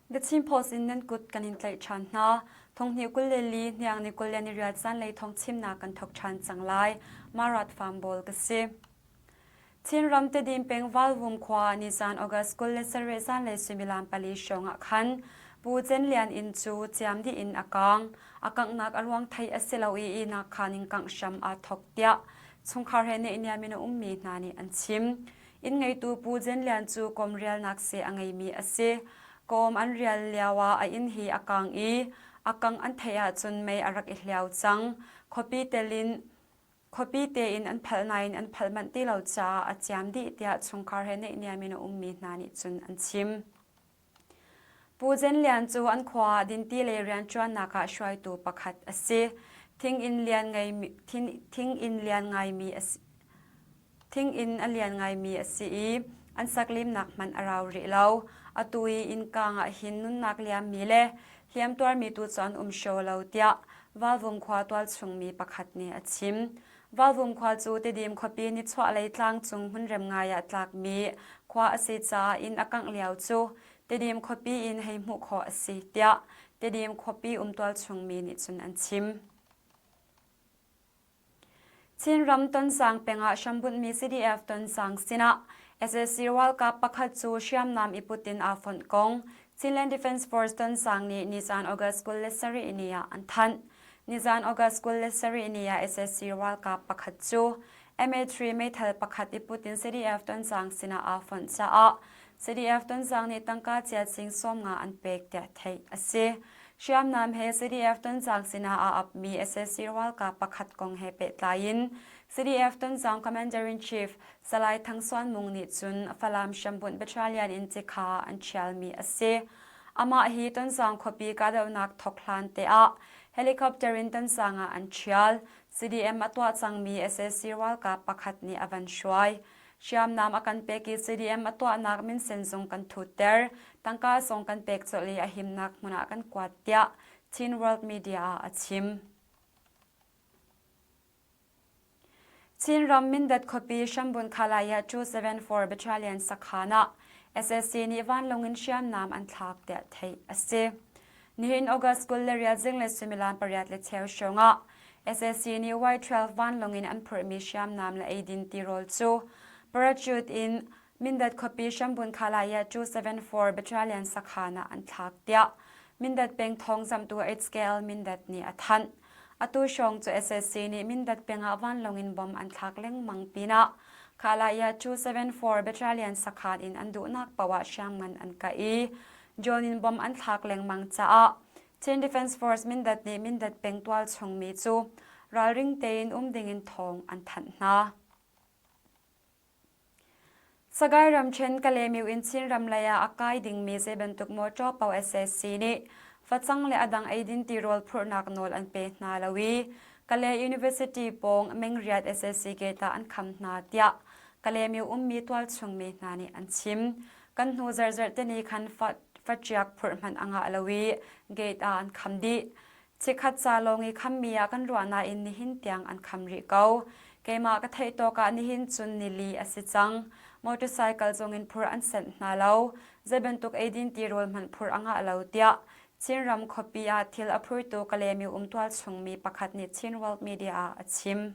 The Chin Post in nan kut kan in tlaih ṭhan hna. Thonghnih 24 hniang ni 28 zanlei thawng chimnak kan thawk ṭhan cang lai. Marat Farm Bawl ka si. Chinram Tedim peng Valvum khua nizan August 27 zanlei suimilam pali hrawng ah khan Pu Cen Lian inn cu ciam dih in a kaang. A kanghnak a ruang theih a si lo i ihnak khaan in kangh hram aa thawk tiah chungkhar he neihniam in a ummi hna nih an chim. Inn ngeitu Pu Zen Lian cu kawm rialnak seh a ngeimi a si. Kawm an rial lioah a inn hi a kaang i a kangh an theih ahcun mei a rak i hliau cang. Khuapi tel in khuapi tein an phalh nain an phalh manh ti lo caah a ciam dih tiah chungkhar he neihniam in a ummi hna nih cun an chim. Pu Zen Lian cu an khua ah dinti lei rianṭuannak ah hruaitu pakhat a si. Thing inn lian ngeimi, thing inn lian ngaimi a si. Thing inn a lian ngaimi a si i an saklimnak hmanh a rau rih lo. Atu i innkaang ah hin nunnak liammi le hliamtuarmi tu cu an um hraw lo tiah Valvum khua tualchungmi pakhat nih a chim. Valvum khua cu Tedim khuapi nichuahlei tlangcung hmunrem ngai ah tlakmi khua a si caah inn a kangh lio cu Tedim khuapi in hei hmuh khawh a si tiah Tedim khuapi um tualchungmi nih cun an chim. Chinram Tonzang peng ah hrambunhmi CDF Tonzang sinah sac ralkap pakhat cu hriamnam i put in aa fonh kong Chinland Defence Force Tonzang nih nizan August 27 ni ah an thanh. Nizan August 27 ni ah sac ralkap pakhat cu MA3 meithal pakhat i put in CDF Tonzang sinah aa fonh caah CDF Tonzang nih tangka chiat sing 50 an pek tiah theih a si. Hriamnam he CDF Tonzang sinah aa apmi sac ralkap pakhat kong he pehtlai in CDF Tonzang Commander-in-Chief Salai Thang Suan Mung nih cun Falam hrambunh Battalion in cikha an ṭhialmi a si. Amah hi Tonzang khuapi kahdohnak thawk hlan te ah helicopter in Tonzang ah an ṭhial. CDM a tuah cangmi sac ralkap pakhat nih a van hruai. Hriamnam a kan pek i CDM a tuahnak minsen zong kan thutter. Tangka zong kan pek colh i a himnak hmun ah kan kuat tiah Chin World Media ah a chim. Chinram Mindat khuapi Hrambun Khalaya 274 Battalion sakhan ah sac nih vanlawng in hriamnam an thlak tiah theih a si. Nihin August 28 zinglei suimilam pariat le cheu hrawng ah sac nih Y-12 vanlawng in an phurhmi hriamnam le eidin tirawl cu parachute in Mindat khuapi Hrambun Khalaya 274 Battalion sakhan ah an thlak tiah Mindat peng thawngzamhtu HKL Mindat nih a thanh. Atu hrawng cu sac nih Mindat peng ah vanlawng in bomb an thlak lengmang pinah Khalaya 274 Battalion sakhan in an duhnak paoh ah hriamngan an kah i drone in bomb an thlak lengmang caah Chin Defence Force Mindat nih Mindat peng tualchung mi cu ralring tein um dingin thawng an thanh hna. Sagaing ramṭhen Kalaymyo in Chinram lei ah a kai dingmi zei bantuk mawṭaw paoh sac nih facang le a dang eidin tirawl phurhnak nawl an pe hna lo i Kalay University pawng Mengriat sac gate ah an kham hna tiah Kalaymyo ummi tualchung mi hna nih an chim. Kan hnu zarhzarh teni khan faṭiak phurh hmanh a ngah lo i gate ah an kham dih. Chikkhat ca lawng i khammi ah kan ruah nain nihin tiang an kham rih ko. Keimah ka theih tawk ah nihin cun nili a si cang. Motorcycle zong in phur an senh hna lo. Zei bantuk eidin tirawl hmanh phur a ngah lo tiah Chinram khuapi ah thil a phurtu Kalaymyo um tualchungmi pakhat nih Chin World Media ah a chim.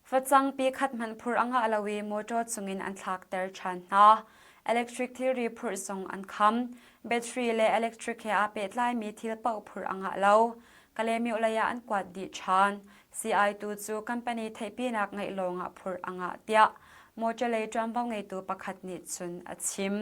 Facang pi khat hmanh phurh a ngah lo i motor cungin an thlakter ṭhan hna. Electric thilri phurh zong an kham. Battery le electric he aa pehtlaimi thil paoh phurh a ngah lo. Kalaymyo lei ah an kuat dih ṭhan. Sii tu cu company theihpinak ngeih lawngah phurh a ngah tiah motor lei ṭuanvo ngeitu pakhat nih cun a chim.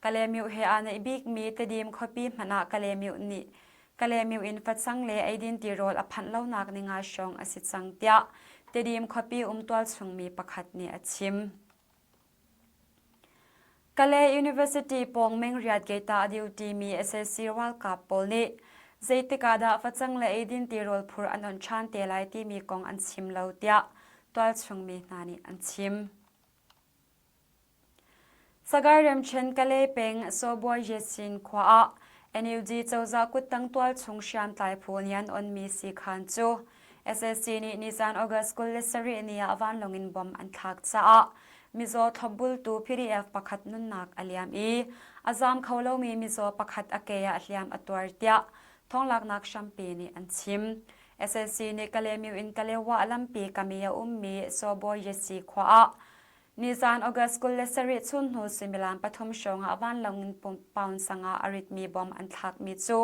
Kalaymyo he aa naih bikmi Tedim khuapi hmanh ah Kalaymyo nih Kalaymyo in facang le eidin tirawl a phanh lonak ninga hrawng a si cang tiah Tedim khuapi um tualchungmi pakhat nih a chim. Kalay University pawng Mengriat gate ah a duty mi sac ralkap pawl nih zeitik ah dah facang le eidin tirawl phur an on ṭhan te lai timi kong an chim lo tiah tualchungmi hna nih an chim. Sagaing ramṭhen Kalay peng Sawbuai Yesin khua ah NUG cozah kuttang tualchung hriamtlai phu nih an onmi siikhan cu sac nih nizan August 27 ni ah vanlawng in bomb an thlak caah. mizaw thlopbultu PDF pakhat nunnak a liam i a zaam kho lomi mizaw pakhat a ke ah hliam a tuar tiah thawnglaknak hrampi nih an chim. SAC nih Kalaymyo in Kalewa lampi kami a ummi Sawbawi Yesi khua ah nizan August 27 chunhnu suimilam pathum hrawng ah vanlawng in pound sanga a ritmi bom an thlakmi cu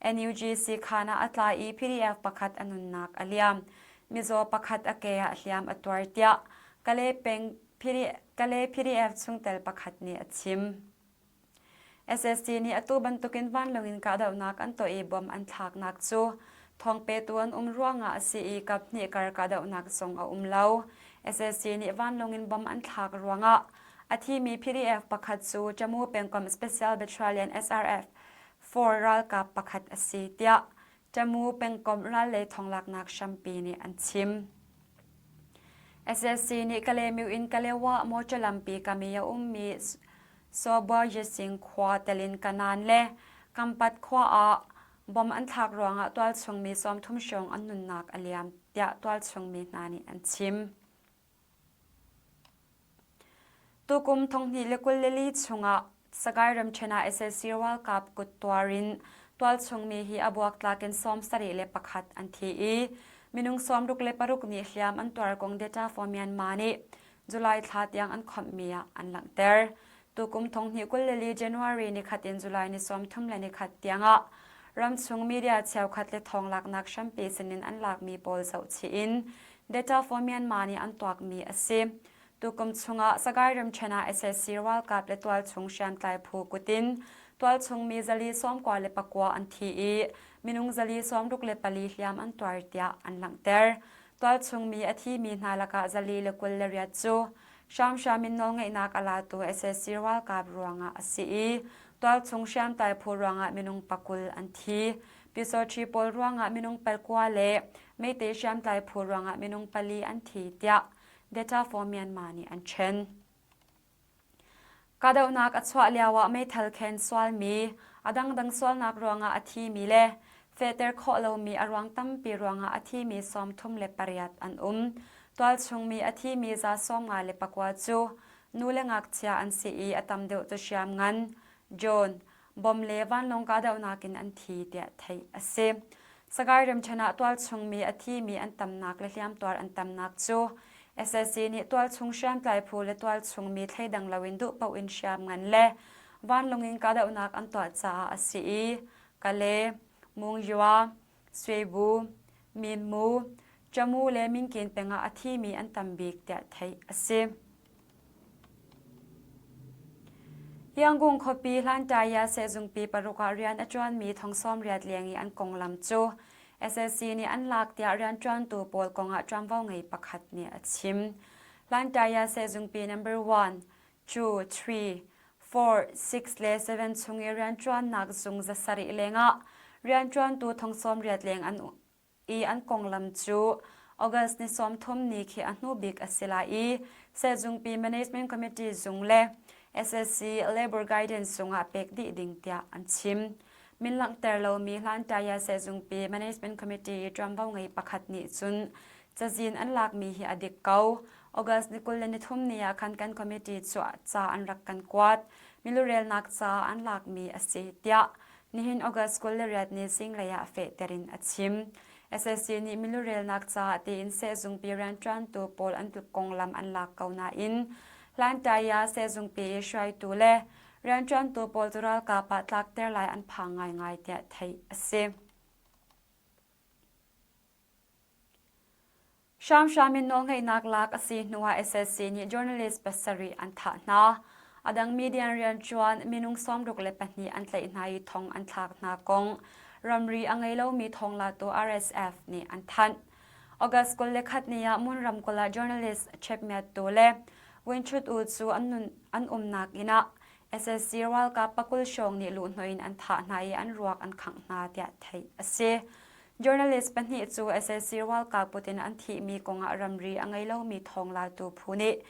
NUG siikhan ah a tla i PDF pakhat a nunnak a liam. Mizaw pakhat a ke ah hliam a tuar tiah Kalay peng Kalay PDF chungtel pakhat nih a chim. SSC nih atu bantukin vanlawng in kahdohnak an tuah i bom an thlaknak cu thawngpetu an um ruangah a si i kaphnih kar kahdohnak zong a um lo. SSC nih vanlawng in bom an thlak ruangah a thimi PDF pakhat cu Jammu pengkomh Special Battalion SRF 4 ralkap pakhat a si tiah Tamu pengkomh ral le thonglaknak hrampi nih an chim. SSC nih Kalaymyo in Kalewa mawṭaw lampi kam i a ummi Soboyesing khua telin Kanan le Kampat khua ah bom an thlak ruangah tualchung mi 30 hrawng an nunnak a liam tiah tualchung mi hna nih an chim. Tukum 2024 chungah Sagaing ramṭhen ah sac ralkap kut tuar in tualchung mi hi a buaktlak in 71 an thi i minung 66 nih hliam an tuar kong Data for Myanmar nih July thla tiang an khawmhmi ah an langhter. Tukum 2024 January nikhat in July ni 31 tiangah ramchung media cheukhat le thawnglaknak hrampi sinin an lakmi pawl zohchih in Data for Myanmar nih an tuakmi a si. Tukum chungah Sagaing ramṭhen ah sac ralkap le tualchung hriamtlai phu kut in tualchung mi 499 an thi i minung 464 hliam an tuar tiah an langhter. Tualchung mi a thimi hna lakah 128 cu hramhram in nawlngeihnak a latu sac ralkap ruangah a si i tualchung hriamtlai phu ruangah minung pakul an thi. Pyusawṭhi pawl ruangah minung palkua le Meitei hriamtlai phu ruangah minung pali an thi tiah Data for Myanmar nih an ṭhen. Kahdohnak a chuah lioah meithal khen sualmi, a dangdang sualnak ruangah a thimi le fehter khawh lomi a ruang tampi ruangah a thimi 38 an um. Tualchungmi a thimi za 54 cu nu le ngakchia an si i a tam deuh cu hriamngan, John, bom le vanlawng kahdohnak in an thi tiah theih a si. Sagaing ramṭhen ah tualchung mi a thimi an tamnak le hliamtuar an tamnak cu sac nih tualchung hriamtlai phu le tualchung mi thleidang loin duh paoh in hriamngan le vanlawng in kahdohnak an tuah caah a si i Kale, Mungyua, Swebu, Minmu, Chamu le Minkin peng ah a thimi an tam bik tiah theih a si. Yangon khuapi Hlantaya sehzungpi paruk ah rian a ṭuanmi thong 80 leng i an konglam cu sac nih an lak tiah rianṭuantu pawl kongah ṭuanvo ngei pakhat nih a chim. Hlantaya sehzungpi number one, two, three, four, six le seven chung i rianṭuannak zung 700 lengah rianṭuantu thong 80 leng an i an konglam cu August ni 30 ni khi a hnu bik a si lai i sehzungpi Management Committee zung le SSC Labor Guidance zung ah pek dih ding tiah an chim. Min langhter lomi Hlantaya sehzungpi Management Committee i ṭuanvo ngei pakhat nih cun cazin an lakmi hi a dik ko. August ni 23 ni ah khan kan committee cu ca an rak kan kuat. Milurelnak ca an lakmi a si tiah Nihin August 28 ni zinglei ah fehter in a chim. SAC nih milurelnak caah tiin sehzungpi rianṭuantu pawl an konglam an lak ko nain Hlantaya sehzungpi i hruaitu le rianṭuantu pawl cu ralkap ah tlakter lai an phang ngaingai tiah theih a si. Hramhram in nawlngeihnak lak a si hnuah sac nih journalist pasarih an thah hna. A dang media rianṭuan minung 62 an tlaih hna i thong an thlak hna kong ramri a ngei lomi thawnglatu RSF nih an thanh. August 21 ni ah Mon ramkulh ah journalist Chep Myat Tu le Win Chut U cu an nun an umnak inn ah sac ralkap pakul hrawng nih luhhnawh in an thah hna i an ruak an khangh hna tiah theih a si. Journalist pahnih cu sac ralkap kut in an thihmi kongah ramri a ngei lomi thawnglatu phu nih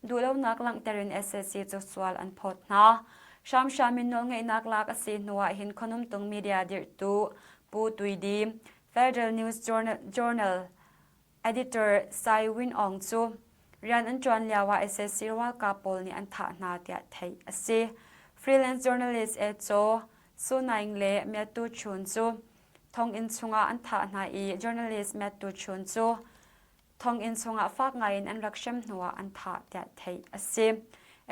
duhlonak langhter in sac cu sual an phawt hna. Hramhram in nawlngeihnak lak a si hnu ah hin Khonumtung Media dirhtu Pu Tui Dim, Federal News Journal editor Sai Win Aung cu. Rian an ṭuan lioah sac ralkap pawl nih an thah hna tiah theih a si. Freelance journalist E Chaw Su Naing le Myat Tu Chun cu thonginn chungah an thah hna i journalist Myat Tu Chun cu thonginn chungah fak ngaiin an rak hrem hnuah an thah tiah theih a si.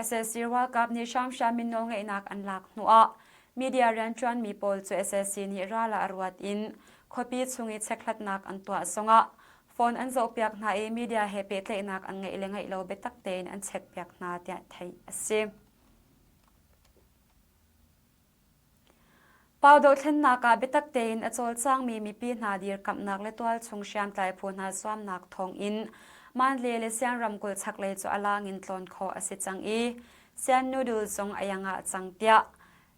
Sac ralkap nih hramhram in nawlngeihnak an lak hnuah media rianṭuanmi pawl cu sac nih ral ah ruat in khuapi chung i chekhlatnak an tuah zongah phone an zohpiak hna i media he pehtlaihnak an ngeih le ngeih lo biatak tein an chekpiak hna tiah theih a si. Pau dohthlennak ah biatak tein a cawlcangmi mipi hna dirkamhnak le tualchung hriamtlai phu hna zuamnak thawngin Mandalay le Sian ramkulh chaklei cu a lang in tlawn khawh a si cang i Sian noodle zong a iang ah cang tiah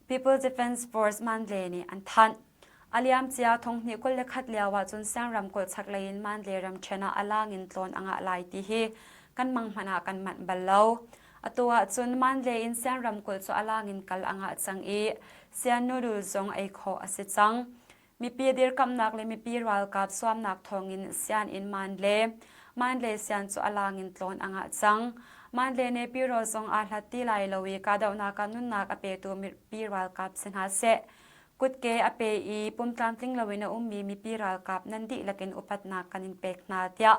People Defense Force Mandalay nih an thanh. A liamcia thonghnih 21 lio ahcun Siang ramkulh chaklei in Mandalay ramṭhen ah a lang in tlawn a ngah lai ti hi kan mang hmanh ah kan manh bal lo. Atu ahcun Mandalay in Siang ramkulh cu a lang in kal a ngah cang i Sian noodle zong ei khawh a si cang. Mipi dirkamhnak le mipi ralkap zuamnak thawngin sianginn Mandalay, Mandalay sian cu a lang in tlawn a ngah cang. Mandalay Nepiro zong aa hlat ti lai lo i kahdohnak ah nunnak a petu mipi ralkap si hna seh. Kutke a pe i pumtlamtling loin a ummi mipi ralkap nan dihlak in upatnak kan in pek hna tiah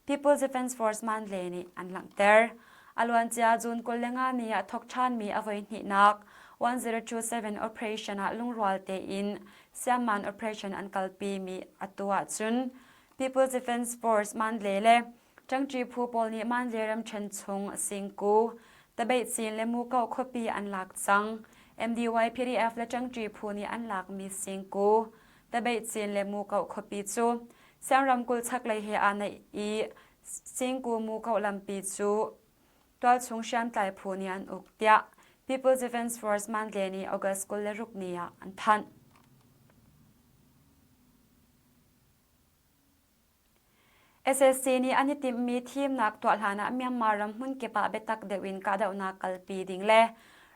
People's Defense Force Mandalay nih an langhter. A luancia June 25 ni ah thawk ṭhanmi a voihnihnak 1027 operation ah lungrual tein Siamman operation an kalpimi atu ahcun People's Defense Force Mandalay le Ṭangṭi phu pawl nih Mandalay ramṭhen chung Singku, Tabeihcin le Mukoh khuapi an lak cang. MDY PDF le Ṭangṭi phu nih an lakmi Singku, Tabeihcin le Mukoh khuapi cu Siang ramkulh chaklei he aa naih i Singku Mukoh lampi cu tualchung hriamtlai phu nih an uk tiah People's Defense Force Mandalay nih August 26 ni ah an thanh. SSC nih an i timhmi thimnak tuah hlan ah Myanmar ram hmunkip ah biatak deuh in kahdohnak kalpi ding le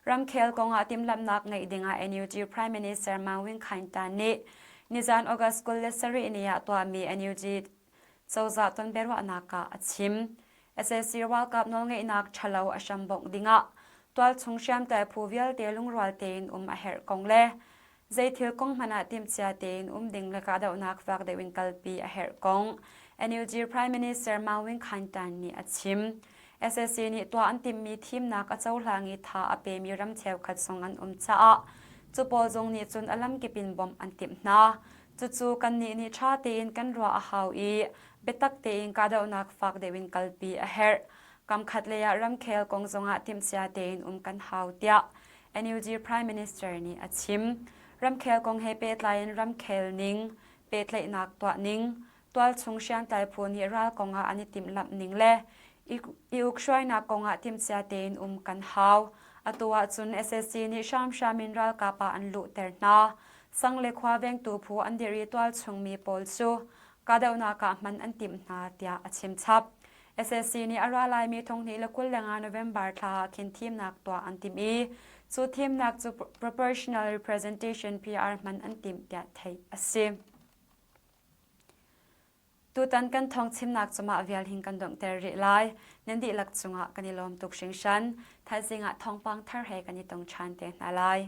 ramkhel kong ah timhlamhnak ngeih ding ah NUG Prime Minister Maung Win Khaing Tan nih nizan August 27 ni ah tuahmi NUG cozah tonbiaruahnak ah a chim. Sac ralkap nawlngeihnak ṭhalo a hrambongh dingah tualchung hriamtlai phu vialte lungrual tein um a herh kong le zeithil kong hmanh ah timhcia tein um ding le kahdohnak fak deuh in kalpi a herh kong NUG Prime Minister Maung Win Khaing Tan nih a chim. Sac nih tuah an timhmi thimnak a cohlang i tha a pemi ram cheukhat zong an um caah cu pawl zong nih cun a lamkip in bawmh an timh hna. Cucu kannih nih ṭha tein kan ruah a hau i biatak tein kahdohnak fak deuh in kalpi a herh. Kamkhat lei ah ramkhel kong zongah timhcia tein um kan hau tiah NUG Prime Minister nih a chim. Ramkhel kong he pehtlai in ramkhel ning, pehtlaihnak tuah ning, tualchung hriamtlai phu nih ral kongah an i timhlamh ning le i ukhruainak kongah timhcia tein um kan hau. Atu ahcun sac nih hramhram in ralkap ah an luhter hna. Sang le khua vengtu phu an dirh i tualchung mi pawl cu kahdohnak ah hman an timh hna tiah a chim chap. Sac nih a ra laimi 2025 November thla ah khin thimnak tuah an timh i cu thimnak cu proportional representation PR hman an timh tiah theih a si. Tutan kan thawng chimnak cu mah vial hin kan donghter rih lai. Nan dihlak cungah kan i lawm tuk hringhran. Thaizing ah thawngpang thar he kan i tong ṭhan te hna lai.